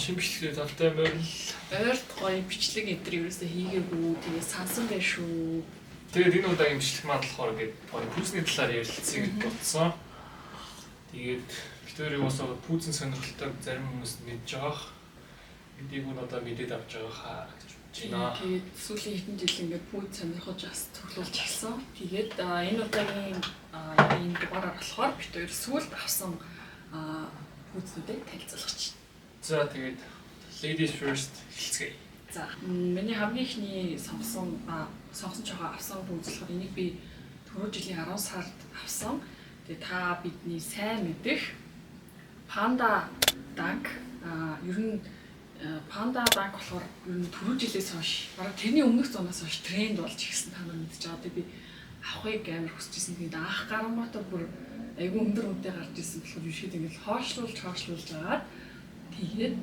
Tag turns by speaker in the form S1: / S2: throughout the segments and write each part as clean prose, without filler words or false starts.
S1: Шинэ бичлэгээ тавтай морил.
S2: Ойрт гоё бичлэг энэ төр ерөөсөө хийгээгүй. Тэгээ сансан байх шүү.
S1: Тэгээд энэ удаагийн бичлэг маань болохоор ингээд гоё пүүзний талаар ярилцъя гэж бодсон. Тэгээд бид хоёрыг бас пүүзэн сонирхолтой зарим хүмүүс мэдж байгаах. Мэдээгүй нь одоо мэдээд авч байгаа хаа гэж бодож байна.
S2: Тэгээд сүүлийн хэдэн жил ингээд пүүз сонирхож бас цуглуулж эхэлсэн. Тэгээд энэ удаагийн энэ дугаараар болохоор бид хоёр сүүлд авсан пүүзнүүдээ танилцуулах чинь.
S1: За, тэгээд ladies first эхэлцгээе.
S2: За, миний хамгийн эхний сонгосон жохоо авсан пүүз болохоор энийг би түрүү жилийн 10 сард авсан. Тэгээ та бидний сайн мэдэх Panda Dunk, ер нь Panda Dunk болохоор ер нь түрүү жилээс хойш, бараг тэрний өмнөх зунаас хойш тренд болж ирсэн, та нар мэдж байгаа. Тэгээ би авахыг амар хүсэж ирсэн. Тэгээд анх гарангуутаа бүр айгүй өндөр үнэтэй гарч ирсэн болохоор ерөөхдөө ингээд хоошлуулж хоошлуулж агаад тэгээд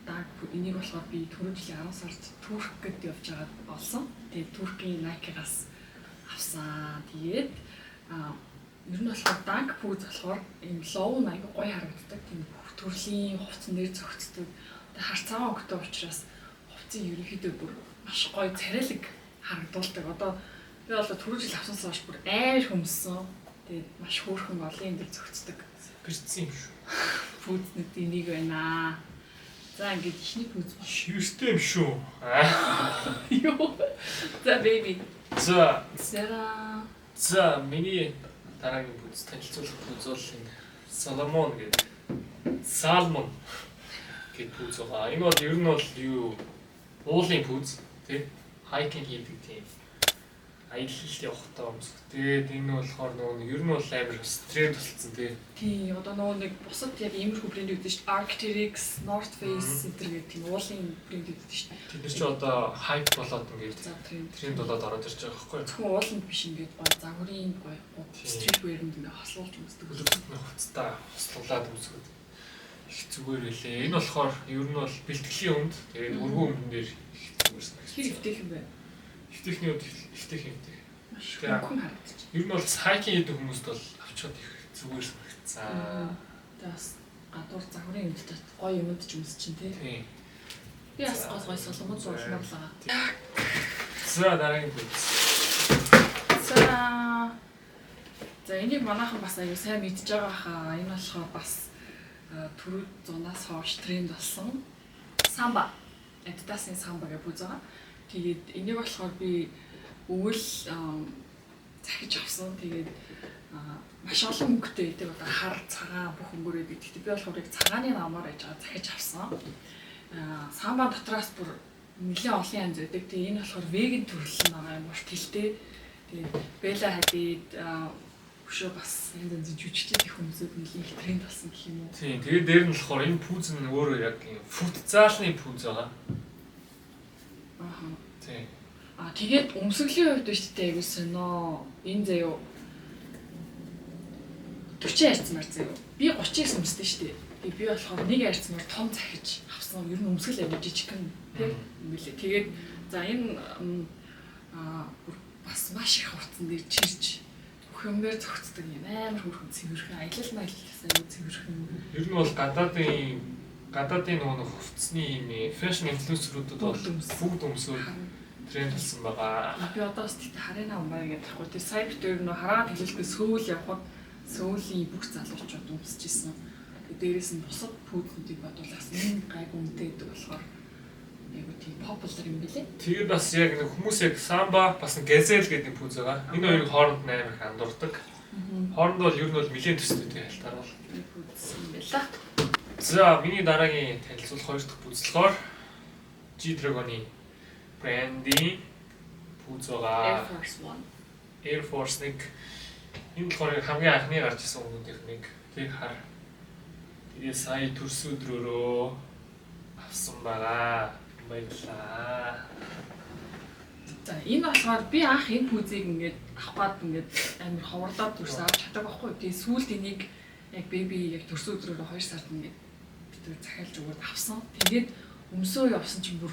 S2: Dunk энийг болохоор би түрүү жилийн 10 сард Туркэд явж байгаад олсон. Тэгээд Туркийн Nike-гаас авсан. Тэгээд ер нь болохоор Dunk пүүз болохоор ийм low нь айгүй гоё харагддаг. Тийм бүх төрлийн хувцсан дээр зөгцдөг. Тэгээд хар цагаан өнгөтэй учраас хувцсыг ерөнхийдөө бүр маш гоё царайлаг харагдуулдаг. Одоо би бол түрүү жил авсанаас хойш бүр амар хөмссөн. Тэгээд маш хөөрхөн олон юм дээр зөгцдөг.
S1: Бэрцсэн юм шүү.
S2: Пүүзнүүдийн нэг байна. За, ингээд эхний пүүз бол.
S1: Шивэртэй юм шүү.
S2: Юу. За, baby.
S1: За,
S2: За.
S1: За, миний дараагийн пүүз, танилцуулах пүүз бол энэ Salomon гэдэг, Salmon гэдэг пүүз байгаа. Энэ бол ер нь бол юу, уулын пүүз, тий? Hiking хийдэг, тийм аялалд явахдаа өмсөх. Тэгээд энэ болохоор нөгөө нэг ер нь бол амар бас тренд болсон, тий.
S2: Тий, одоо нөгөө нэг бусад яг иймэрхүү брэнд үүдэн шүү дээ. Arc'teryx, North Face энэ төр гэх тийм уулын брэнд үүдэн шүү дээ.
S1: Тэд нар чи одоо hype болоод ингээд
S2: За, тренд.
S1: Тренд болоод ороод ирж байгаа байхгүй юу?
S2: Зөвхөн ууланд биш, ингээд гоё загварын гоё streetwear энд ингээд хослуулж өмсдөг.
S1: Өдөр тутмын хувцастаа хослуулаад өмсгöd их зүгээр байлээ. Энэ болохоор ер нь бол бэлтгэлийн өмд, тэгээд өргөн өмдөн дээр их зүгээр санагдсан.
S2: Хэр эвтэйх юм бэ?
S1: Эвтэйхний өмд, эвтэйх эвтэйх.
S2: Маш
S1: Тэгээ.
S2: хөнгөн харагдчих.
S1: Ер нь бол hiking хийдэг хүмүүст бол авчиад их зүгээр санагдсан.
S2: Тэгээ бас гадуур загварын өмдтэй гоё юмд ч өмсч чинь, тий.
S1: Тийм.
S2: Би бас гол гоё Salomon зурлмаар л байгаа.
S1: За, дараагийн пүүз.
S2: За. За, энийг манайхан бас аюу сайн мэдж байгаа хаа. Энэ болохоор бас түрүү зунаас хойш тренд болсон. Samba. Adidas-ын Samba гэж пүүз байгаа. Тэгээд энийг болохоор би өвөл захиж авсан. Тэгээд маш олон өнгөтэй байдаг. Одоо хар, цагаан бүх өнгөөр байдаг. Гэхдээ би болохоор яг цагааны намаар яж байгаа захиж авсан. Samba дотроос бүр нэлээд олон янз байдаг. Тэгээ энэ болохоор vegan төрөл нь байгаа юм, урт хилтэй. Тэгээд Bella Hadid өшөө бас янз янзын жүжигчид их хүмүүсүүд нэлээд их тренд болсон гэх юм уу.
S1: Тийм. Тэгээд дээр нь болохоор энэ пүүз нь өөрөө яг юм futsal ны пүүз байгаа.
S2: Ааха.
S1: Тийм.
S2: А тэгээд өмсгөлийн хувьд биш үү, айгуу сонио. Энэ заяо 40 хайрцмаар заяо. Би 39 өмсдөө шүү дээ. Тэгээ би болохоор нэг хайрцмаар том захиж авсан. Ер нь өмсгөл айгуу жижигхэн, тийм юм билээ. Тэгээд за, энэ бүр бас маш их хувцсан дээр чирч бүх юм дээр зөгцдөг юм, амар хөөрхөн, цэвэрхэн, аялал маялал айгуу цэвэрхэн.
S1: Ер нь бол гадаадын нөгөө нэг хувцсны юм fashion influencer уудад бол
S2: Бүгд өмссөн.
S1: бүгд өмсөөр тренд болсон байгаа.
S2: Би одоо бас тэгтээ харина юм байна гэдэг байхгүй. Тэгээ сая бид өөр нөө хараад хэлэлгүй Сөүл явхад Сөүлийн бүх залуучууд өмсөж исэн. Тэгээ дээрээс нь бусад пүүзнүүдийг бодвол бас энэ гайгүй үнэтэй гэдэг болохоор айгу тийм popular юм билээ.
S1: Тэгээд бас яг нэг хүмүүс яг Samba, бас нэг Gazelle гэдэг нэг пүүз байгаа. Энэ хоёрыг хооронд нь амар их андуурдаг. Хооронд бол ер нь бол нэлээд төстэй, тийм, хальтаар бол.
S2: Пүүз юм байла.
S1: За, миний дараагийн танилцуулах хоёр дахь пүүз болохоор G-Dragon-ы брендийн пүүз
S2: Air
S1: байгаа.
S2: Force One.
S1: Air Force 1. Энэ болохоор хамгийн анхны гарч ирсэн хүмүүнийх нэг, тэг хар. Тэгээ сая төрсөн өдрөөрөө авсан байгаа. Баярлалаа.
S2: За, энэ болохоор би анх энэ пүүзийг ингээд авах гад ингээд амар ховордоод төрсөн, авч чадаагүй байхгүй. Тэгээ сүүлд энийг яг baby яг төрсөн өдрөөрөө 2 сард ингээд бид тэр захиалж өгөөд авсан. Тэгээд өмсөө явсан чинь бүр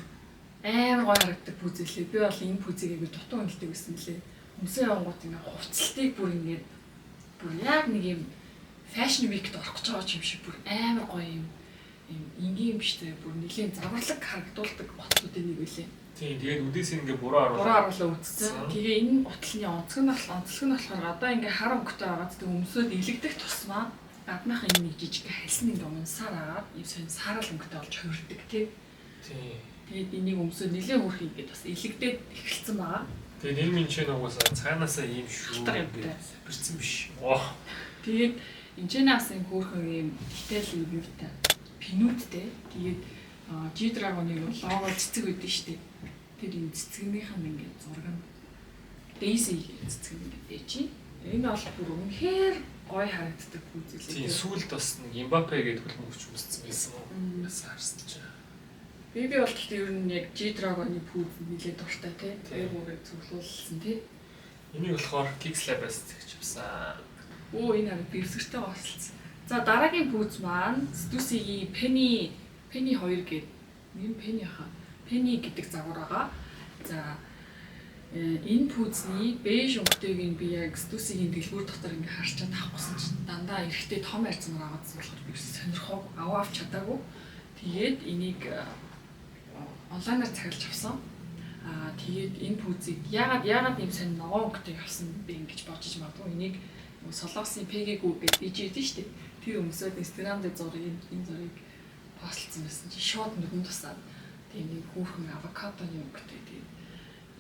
S2: амар гоё харагддаг пүүз лээ. Би бол энэ пүүзийг айгүй дутуу үнэлдэг байсан лээ. Өмсөө явангууд ингээд хувцалтыг бүр ингээд бүр яг нэг юм fashion week-д орох гэж байгаа юм шиг бүр амар гоё юм юм. биш заяа, бүр нэлийн загварлаг харагдуулдаг гутлуудын нэг үлээ.
S1: Тийм, тэгээд үдээс ингээ буруу
S2: Буруу
S1: харуулаа.
S2: харуулаа үтсэн. Тэгээ энэ гутлын онцлог нь болохоор одоо ингээ хар өнгөтэй байгаа. Тэгээ өмсөд илэгдэх тусмаа гаднах энэ нэг жижиг хальсан ингээ унсаар агаад ийм сонь саарал өнгөтэй болж хувирдаг тий.
S1: Тийм.
S2: Тэгээд энийг өмсөд нэлээд хөөрхөн ингээд бас илэгдээд эхэлсэн байгаа.
S1: Тэгээд энэ минь чинь угаасаа цаанаасаа ийм шүү.
S2: Алтар юмтай.
S1: Сапирцсан биш. Оо.
S2: Тэгээд энэ ч нас ийм хөөрхөн ийм дитэл ийм юутай пинүүдтэй. Тэгээд G-Dragon-ы лого цэцэг өгдөн штэ. Тэр энэ цэцгнийх нь ингээд зураг нь Daisy гэх цэцэг нь ингээд дээжи. Энэ бол бүр үнэхээр гоё харагддаг пүүз
S1: Тийм,
S2: үлээ.
S1: сүүлд бас нэг Мбаппе гэдэг хөлбөмбөгч өмссөн байсан уу? Бас харсан чинь.
S2: Би бол гэхдээ ер нь яг G-Dragon-ы пүүз нэлээд дуртай тий. Тэр бүрийг цуглуулсан тий.
S1: Энийг болохоор Kicks Lab-аас зэгч авсан.
S2: Өө энэ харин бэвсгэртэй гоосолцсон. За дараагийн пүүз маань Stussy-гийн Penny 2 гэдэг нэр Penny хаа. Penny гэдэг загвар байгаа. За энэ пүүзний бэж өнгөтэйг нь би яг Stussy-гийн дэлгүүр дотор ингээ харчаад авахгүйсэн чинь дандаа эрэхтэй том хайрцаг аваадсан болохоор би сонирхоо авч чадаагүй. Тэгээд энийг онлайнаар цагалж авсан. Аа тэгээд энэ пүүзийг яагаад ийм сонь ногоон өнгөтэй авсан бэ ингэж бодож магадгүй. Энийг Солонгосын PG-гүү гэдэг DJ гэдэг шүү дээ. Тэр өмсөөд Instagram дээр зургийг энэ зургийг постлсан байсан чинь шууд нүдэн тусаад тийм нэг хүүхэн авокадоны өнгөтэй тийм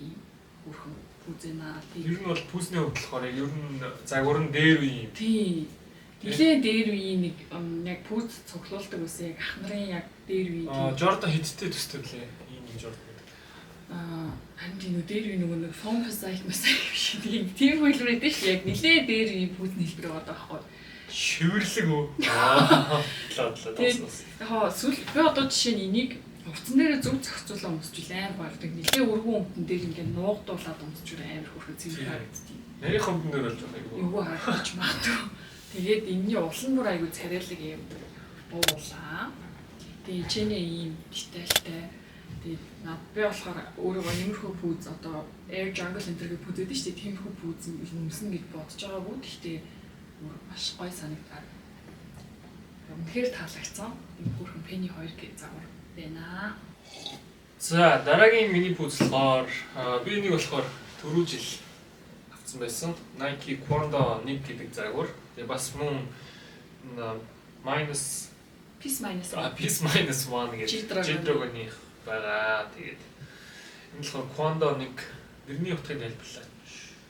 S2: ийм хүүхэн пүүзэнаа тийм
S1: Ер нь бол пүүзний хувьд болохоор яг ер нь загвар нь дээр үе юм.
S2: Тийм. Нилээн дээр үеийн нэг яг пүүз цуглуулдаг байсан яг ах нарын яг дээр үе
S1: Аа
S2: тийм.
S1: Jordan хэдтэй төстэй блэ? Ийм юм Jordan гэдэг.
S2: Аа харин тийм нөө дээр үе нөгөө нэг фон фасайк масайк биш тийм тийм хөлбөр өгдөө шүү яг нилээн дээр үеийн пүүзний хэлбэр байгаа байхгүй.
S1: Шивэрлэг үү? Аа. Лаа лаа
S2: Тэгээд
S1: дооснос.
S2: яг хоо сүүл би одоо жишээ нь энийг хувцсан дээрээ зөв зохицуулан өмсчүүл амар гоё. Нилээн өргөн өмтөн дээр ингээд нуугдуулаад өмсчүүл амар хөөрхөн цэвэр харагддیں۔
S1: Нарийн хөмдөн дээр болж байгаа юм.
S2: Эвгүй харагдаж магадгүй. Тэгээд энэний улан бүр айгүй царайлаг юм буулаа. Тэгээд чэнэ ийм детальтай. Тэгээд над би болохоор өөрийгөө нэмэрхүү пүүз одоо Air Jungle энэ төрлийн пүүз өгдөн шүү дээ. Тиймэрхүү пүүз өмснө гэж бодож байгаагүй. Гэхдээ бүр маш гоё санагдаад. Үнэхээр таалагдсан. Энэ хөөрхөн Penny 2 гэж загвар байна.
S1: За дараагийн миний пүүз болохоор би энийг болохоор түрүү жил авсан байсан. Nike Quando 1 гэдэг загвар. Тэгээ бас мөн minus
S2: Peace minus.
S1: Peace minus 1 гэдэг
S2: G-Dragon.
S1: G-Dragon-ийн байгаа. Тэгээд энэ болохоор Quando 1 нэрний утгыг тайлбарлаа.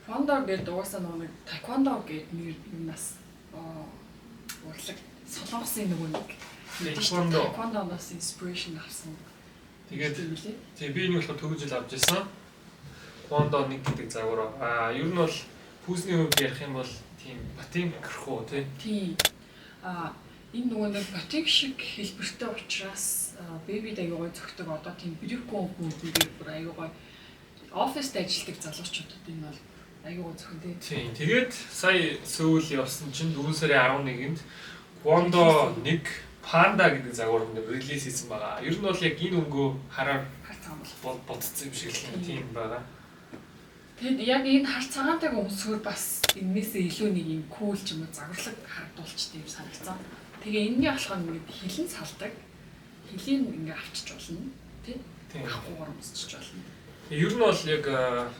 S2: Квондо гэдэг угаасаа нөгөө нэг таеквондо гэдэг нэр юмнаас урлаг солонгосын нөгөө нэг
S1: Таеквондо.
S2: таеквондоноос inspiration авсан.
S1: Тэгээд
S2: юм лээ.
S1: тий би энийг болохоор түрүү жил авч ирсэн. Quando 1 гэдэг загвар. Аа ер нь бол пүүзний хувьд ярих юм бол тийм ботинк руу тий.
S2: Тийм. Аа энэ нөгөө нэг ботинк шиг хэлбэртэй учраас бэбид аюу гой зөгтөг одоо тийм брифгүй хүмүүдээр бүр аюу гой оффист ажилладаг залуучуудад энэ бол аюу гой зөхөн тий.
S1: Тийм. Тэгээд сая Сөүл явсан чинь 4 сарын 11-нд Quando 1 Panda гэдэг загвар нь релиз хийсэн байгаа. Ер нь бол яг энэ өнгөө хараар
S2: Хар цагаан бол.
S1: бодцсон юм шиг л тийм байгаа.
S2: Тэгэд яг энэ хар цагаантайг өмсгөр бас энээсээ илүү нэг юм кул ч юм уу загварлаг харагдуулчихдээ юм санагдсан. Тэгээ энэний болохоор ингээд хилэн салдаг. Хилийн ингээ авчиж болно тий.
S1: Тийм.
S2: Авахгүйгээр өмсчиж болно.
S1: Ер нь бол яг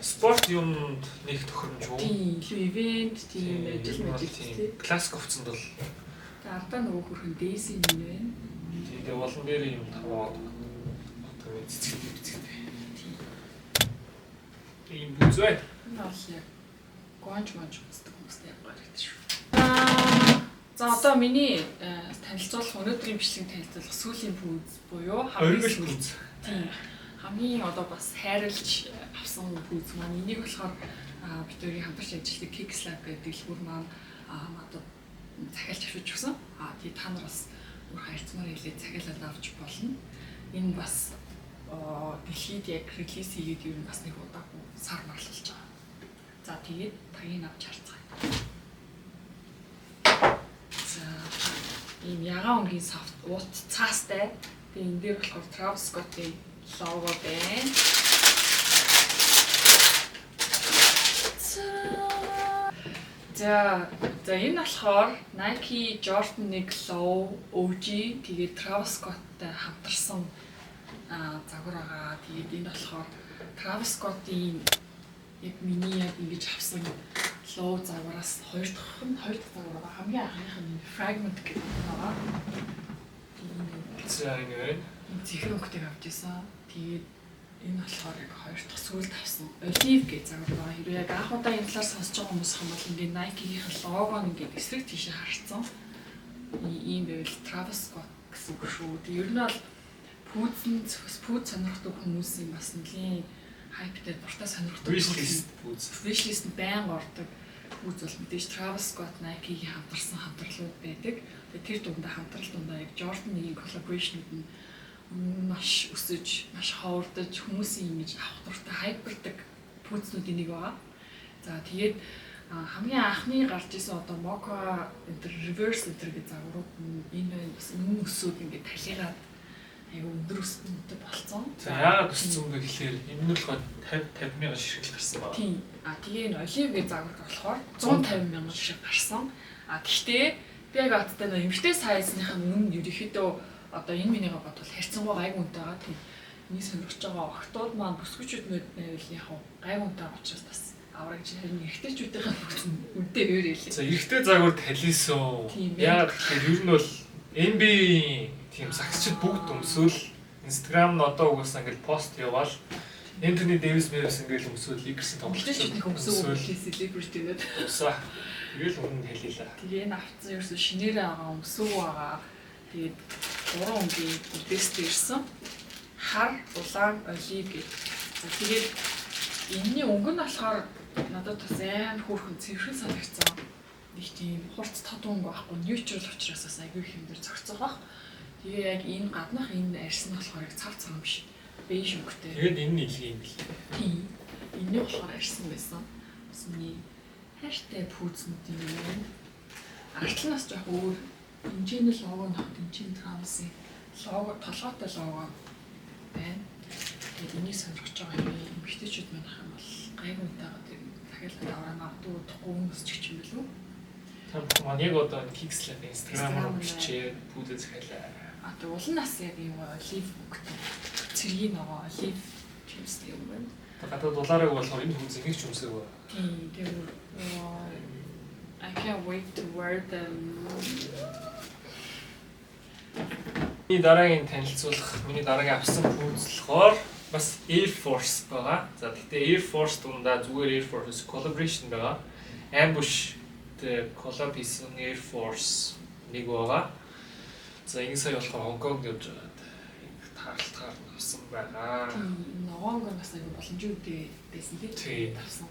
S1: спорт юмд нэг тохиромжгүй.
S2: Тийм илүү ивент тийм ажил
S1: ер нь бол
S2: мажил
S1: тийм
S2: тий.
S1: Классик хувцсанд бол
S2: Тэгээ ардаа нөгөө хөрхөн Daisy юм байна.
S1: тэгээ болон дээр юм таваад одоо цэцэгтэй цэцэгтэй.
S2: Тийм.
S1: Ийм бүз байна.
S2: Энэ бол яг гонж гонж өмсдөг хүмүүстэй яг гоё харагдаж шүү. За одоо миний танилцуулах өнөөдрийн бичлэг танилцуулах сүүлийн пүүз буюу хамгийн
S1: Оргил
S2: сүүлийн
S1: бүз.
S2: Тийм. Хамгийн одоо бас хайрлж авсан пүүз маань энийг болохоор бид хоёрын хамтарч ажилладаг Kicks Lab гэдэг дэлгүүр маань надад захиалж авчиж өгсөн. Аа тий та нар бас өөр хайрцмаар хэлээ захиалаад авч болно. Энэ бас дэлхийд яг релиз хийгээд ер нь бас нэг удаагүй сар марлалж байгаа. За тэгээд тагийг авч харцгаая. За ийм ягаан өнгийн софт уут цаастай. Тэгээ энэ дээр болохоор Travis Scott-ийн лого байна. За, энэ болохоор Nike Jordan 1 Low OG, тэгээд Travis Scott-тай хамтарсан загвар байгаа. Тэгээд энэ болохоор Travis Scott-ийн яг миний яг ингэж авсан Low загвараас хоёр дахь загвар байгаа. Хамгийн анхных нь Fragment гэдэг нь байгаа. Тэгээд
S1: За, энэ байна.
S2: энэ цэнхэр өнгөтэйг авч исэн. Тэгээд энэ болохоор яг хоёр дахь сүүлд авсан Olive гэж загвар байгаа. Хэрвээ яг анх удаа энэ талаар сонсож байгаа хүмүүс юм бол ингээд Nike-ийн лого нь ингээд эсрэг тийшээ харцсан. Ийм байвал Travis Scott гэсэн үг шүү. Тэгээд ер нь бол пүүзэн бас пүүз сонирхдаг хүмүүсийн бас нэлийн hype тай, дуртай, сонирхдаг.
S1: Wish list пүүз.
S2: Wish list нь байнга ордог пүүз бол мэдээж Travis Scott, Nike-ийн хамтарсан хамтралууд байдаг. Тэгээд тэр дундаа, хамтрал дундаа яг Jordan 1-ийн collaboration-ууд нь маш өсөж, маш ховордож, хүмүүсийн ингэж авах дуртай, hype рдаг пүүзнүүдийн нэг байгаа. За, тэгээд хамгийн анхны гарч исэн одоо Mocha enter, Reverse enter гэж загварууд нь энэ байна. Бас өмнө өсөөд ингээд талигаад айгу өндөр өсөлттэй болцсон.
S1: За, яагаад өссөн бэ гэхлээр энэ нь болохоор 50 50 мянган ширхэг гарсан байна.
S2: Тийм. А тэгээ энэ Olive гэж загвар болохоор 150 мянган шиг гарсан. А тэгтээ би яг бодтой нөө эмэгтэй size ных нь үнэ ерөнхийдөө одоо энэ минийгээ бодвол харьцангуй гайгүй үнэтэй байгаа. Тийм. Энийг сонирхож байгаа охтууд маань, бүсгүүчүүд байвал яг гайгүй үнэтэй байгаа учраас бас авраг гэж, харин эрэгтэйчүүдийн бүгд нь үнэтэй өөр хэлээ.
S1: За, эрэгтэй загвар талисон.
S2: Тийм ээ.
S1: Яагаад гэхээр ер нь бол NBA тийм сагсчид бүгд өмсөөл, Instagram нь одоо угаасаа ингээл пост яваал, Энтони Дэвис Мэвис ингээл өмсөөл, Lakers-ийн тоглогч
S2: Эмэгтэйчүүд их өмсөв, celebrity гэдэг.
S1: Усаа. Тэгэл үнэн хэлээ.
S2: Тэгээ энэ авцсан ерөөсөө шинээрээ байгаа, өмсөв байгаа. Тэгээд гурван өнгийн үдээстэй ирсэн. Хар, улаан, olive гэх. За, тэгээд энэний өнгө нь болохоор надад бас амар хөөрхөн цэвэрхэн санагдсан. Нэг тийм хурц тод өнгө байхгүй, neutral учраас бас айгүй их юм дээр зохицох бах. Тэгээ яг энэ гаднах энэ арьс нь болохоор яг цав цагаан биш. Бейж өнгөтэй.
S1: Тэгээд энэ нь илгийн юм бэл.
S2: Тийм. Энэний болохоор арьсан байсан. Бас миний хайртай пүүзнүүдийн юм байна. Артал нь бас жоох өөр. Хэмжээний лого нөх, хэмжээний Travis-ийн лого, толгойтой лого байна. Тэгээд энийг сонирхож байгаа юм эмэгтэйчүүд манайх юм бол гайгүй тагаад тэр дахиад аваа, магадгүй удахгүй өмсчих юм билүү.
S1: Та бүхэн маань яг одоо Kicks-лээ Instagram руу бичээд пүүдээ захиалаа.
S2: А тэг улан нас яг юм olive өнгөтэй. Цэргийн ногоо olive чимстэй юм байна.
S1: Гадаад дулаараг болохоор энэ пүүз нэг ч өмсөөгүй.
S2: Тийм, тэр I can't wait to wear them.
S1: Миний дараагийн танилцуулах, миний дараагийн авсан пүүз болохоор бас Air Force байгаа. За, гэхдээ Air Force дундаа зүгээр Air Force collaboration байгаа. Ambush тэ collab хийсэн Air Force 1 байгаа. За, энэ сая болохоор Хонконгд явж байгаад таарлтгаар авсан байгаа.
S2: Тийм, ногоонг бас аягүй боломжтой байсан
S1: Тийм.
S2: тийм авсан.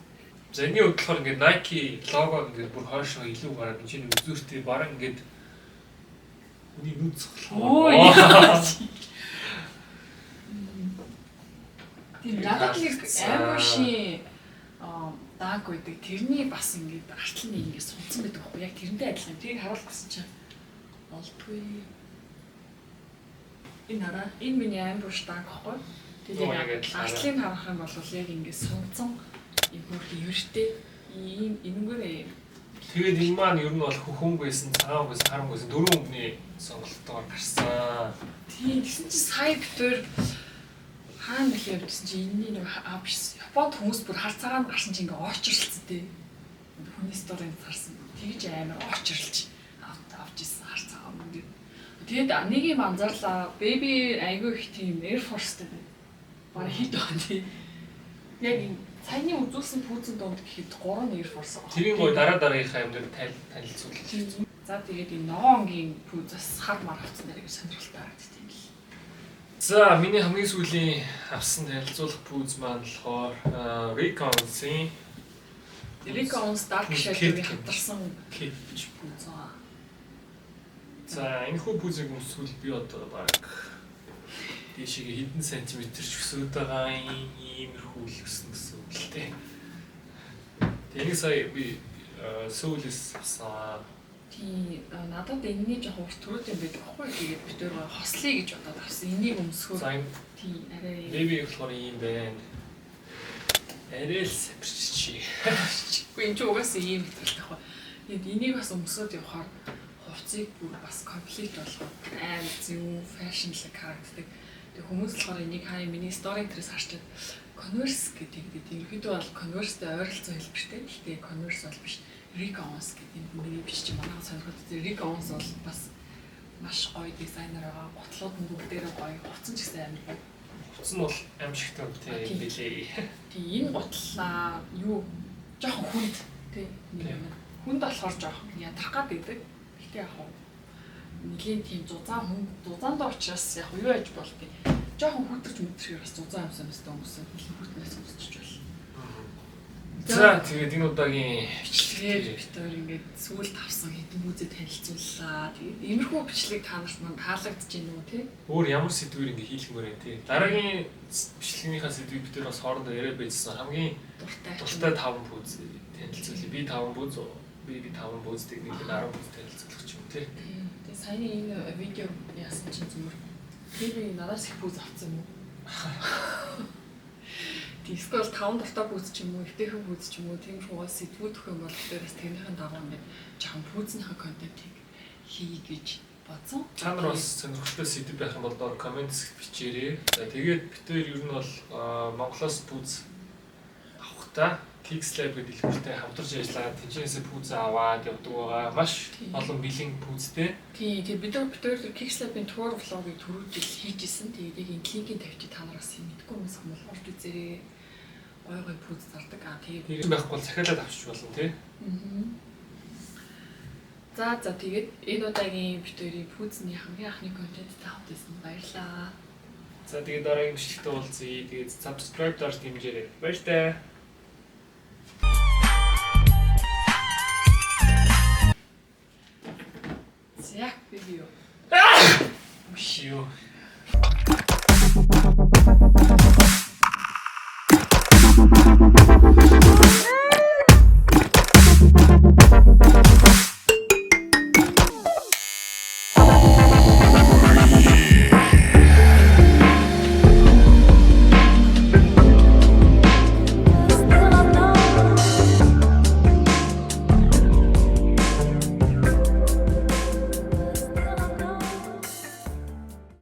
S1: За, энэний хувьд болохоор ингээд Nike лого ингээд бүр хойшоо илүү гараад энэ чинь үзүүртэй баран ингээд хүний нүд
S2: Өө.
S1: цохлоо.
S2: Тийм, надад нэг Ambush-ийн Dunk байдаг. Тэрний бас ингээд артал нэг ингээд сунцсан байдаг байхгүй яг тэрнтэй адилхан. Тэрийг харуулах гэсэн чинь болдгүй. Энэ хараа. Энэ миний Ambush Dunk байхгүй.
S1: Оо,
S2: Тэгээд
S1: яг
S2: яг
S1: адилхан.
S2: артлыг харах юм бол яг ингээд сунцсан юм хөрх ивэртэй ийм энэнгээр юм.
S1: Тэгээд энэ маань ер нь бол хөхөнг байсан, цагаан байсан, хар байсан, дөрвөн өнгөний сонголтоор гарсан.
S2: Тийм, тэгсэн чинь сая битээр хаана нэлээ явжсэн чинь энэний нэг аа биш, Японд хүмүүс бүр хар цагаан гарсан чинь ингээ оочирлцсан тий. Хүний story нд харсан. Тэгж амар оочирлж авч ирсэн хар цагаан мөнгө. Тэгээд нэг юм анзаарлаа. Baby айгүй их тийм Air Force-тэй байна. Бараг хит байгаа тий. Яг энэ саяны үзүүлсэн пүүзэн дунд гэхэд 3 Air Force байгаа.
S1: Тэрийн гой дараа дараагийнхаа юм дээр танилцуулах.
S2: За, тэгээд энэ ногоон өнгийн пүүз бас хар мар авсан дээр айгүй сонирхолтой харагдчих юм л.
S1: За, миний хамгийн сүүлийн авсан танилцуулах пүүз маань болохоор Rick Owens-ийн
S2: Rick Owens Dark Shadow-ыг хамтарсан
S1: Kit.
S2: пүүз байгаа.
S1: За, энэ хүү пүүзийг өмсгөл би одоо баг дээшээ хэдэн сантиметр ч өсөөд байгаа юм, иймэрхүү л өснө гэсэн үг л дээ. Тэгээ энийг сая би Сөүлээс авсан.
S2: Тийм, надад энэний жоохон урт төрүүд юм байдаг байхгүй, тэгээд бид өөр хослоё гэж бодоод авсан. Энийг өмсгөө.
S1: За, энэ
S2: Тийм, арай
S1: Baby болохоор ийм байна. Арай л сапирчи.
S2: Үгүй, энэ чинь угаасаа ийм материалтай байхгүй. Тэгээд энийг бас өмсөд явахаар хувцсыг бүр бас complete болгоод амар зөв fashionлаг харагддаг. Тэгээд хүмүүс болохоор энийг хаа миний story дээрээс харчаад Converse гэдэг гэдэг. Ерөнхийдөө бол Converse-тэй ойролцоо хэлбэртэй. Гэхдээ Converse бол биш. Rick Owens гэдэг энэ миний бичиж манайхан сонирхоод үзээ. Rick Owens бол бас маш гоё дизайнер байгаа. Гутлууд нь бүгдээрээ гоё. Хувцас ч гэсэн амар гоё.
S1: Хувцас нь бол аимшигтай үнэтэй юм билээ.
S2: Тийм, энэ гутлаа юу жоохон хүнд тий нэг юм. Хүнд болохоор жоохон ядрах гад байдаг. Гэтэ яг хуу нэлийн тийм зузаан хүн зузаандаа учраас яг юу яж болдгийг. Жоохон хүүтэрч мүтэрхээр бас зузаан юмсан мэт өмсөн. Нэлийн хүүтнээс өмсөж болно.
S1: За, тэгээд энэ удаагийн
S2: бичлэгээр бид хоёр ингээд сүүлд авсан хэдэн пүүзээ танилцууллаа. Тэгээд иймэрхүү бичлэг та нарт мань таалагдж байна уу те?
S1: Өөр ямар сэдвээр ингээд хийлгэмээр байна те? Дараагийн бичлэгнийхаа сэдвийг бид нар бас хоорондоо яриа байжсан. Хамгийн дуртай 5 пүүз танилцуулъя. Би 5 пүүз, би 5 пүүз, тэг нэг 10 пүүз танилцуулах ч юм те.
S2: Тэгээд саяны энэ видео яасан чинь зүгээр тэр би надаас их пүүз авсан юм уу? Эсвэл 5 дуртай пүүз ч юм уу, эвтэйхэн пүүз ч юм уу, тиймэрхүү гол сэдвүүд өгөх юм бол дээрээс тэрнийхэн дагуу ингээд жоохон пүүзнийхэн контентыг хий гэж бодсон.
S1: Та нар бас сонирхолтой сэдв байх юм бол доор коммент хэсэгт бичээрэй. За, тэгээд бид хоёр ер нь бол Монголоос пүүз авахдаа Kicks Lab гэдэг дэлгүүртэй хамтарч ажиллаад тэнцэнээсээ пүүз аваад явдаг байгаа. Маш олон бэлэн пүүзтэй.
S2: Тийм, тэгээд бид нар Kicks Lab-ын tour vlog-ыг түрүү жил хийж исэн. Тэгээд яг энэ линкийг тавьчих, та нар бас мэдгүй хүмүүс юм бол орж үзээрэй. Гой гой пүүз зардаг. Аа, тэгээд
S1: тэр байхгүй бол захиалаад авчиж болно тий.
S2: За, тэгээд энэ удаагийн бид хоёрын пүүзний хамгийн анхны контент та хамт байсан баярлалаа.
S1: За, тэгээд дараагийн бичлэгтээ уулзъя. Тэгээд subscribe дарж дэмжээрэй. Баяртай.
S2: За, би юу?
S1: Юу?